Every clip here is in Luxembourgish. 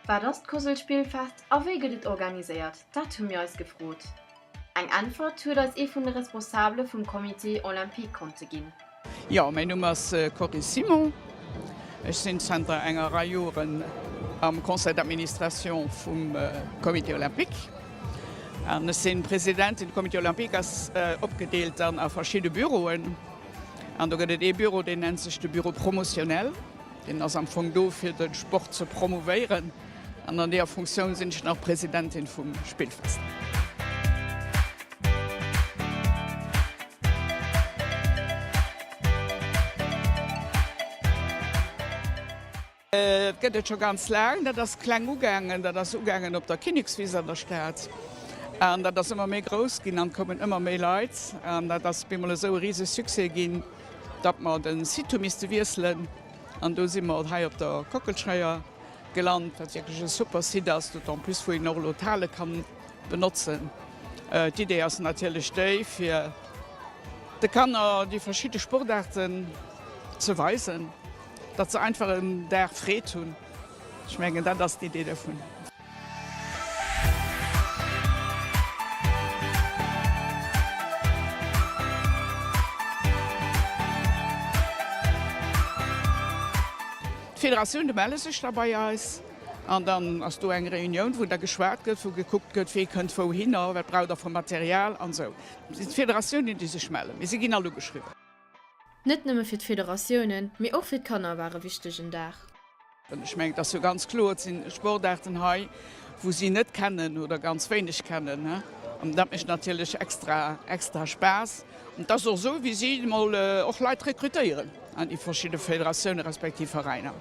Wat ass d'Kosel-Spillfest a wéi gëtt et organiséiert? Dat hu mir eis gefrot. Eng Äntwert huet eis ee vun de Responsabele vum Comité Olympique konnte ginn. Jo, mäin Numm ass Corinne Simon. Ech sinn zanter enger Rei Joren am Conseil d'administration vum Comité Olympique an ech sinn Presidentin. De Comité Olympique ass opgedeelt dann a verschidde Büroen an do gëtt et ee Büro, deen nennt sech de Bureau promotionnel. Deen ass am Fong do fir de Sport ze promouvéieren an an deeër Funktioun sinn ech nach Presidentin vum Spillfest. Et gëtt et scho ganz laang. Dat ass kleng ugaangen. Dat ass ugaangen op der Kinnekswiss an der Stad. An dat ass ëmmer méi grouss ginn an et koumen ëmmer méi Leit. An dat ass bemol esou e rise Succès ginn, datt mer de Site hu misste wiesselen. An do si mer hei op der Kockelscheier gelant, wat wierklech e super Site ass, d'autant plus wou een och elo d'Hale kann benotzen. D'Idee ass natierlech déi, fir de Kanner déi verschidde Sportaarten ze weisen, datt se einfach en Dag Freed hunn. Ech mengen, dat ass d'Idee dovun. D'Federatioune melle sech da bei eis an dann ass do eng Reunioun, wou da geschwat gëtt, wou gekuckt gëtt, wee kënnt wouhinner, wat braucht der vu Material an esou. Et sinn d'Federatiounen, déi sech mellen, mee si ginn all ugeschriwwen. Net nëmme fir d'Federatiounen, mee och fir d'Kanner war e wichtegen Dag. Ech mengen, et ass jo ganz kloer, et si Sportaarten hei, wou si net kennen oder ganz wéineg kennen. An dat mécht natierlech extra, extra Spaass. An et ass och esou, wéi si emol och Leit rekrutéieren an déi verschidde Federatiounen respektiv Veräiner.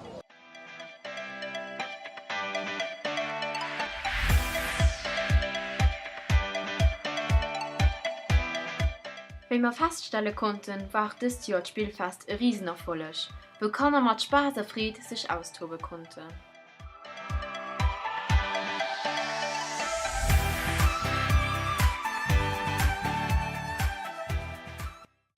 Wéi mer feststelle konnten, war och dëst Joer d'Spillfest e Risenerfolleg, wou Kanner mat Spaass a Freed sech austobe konnten.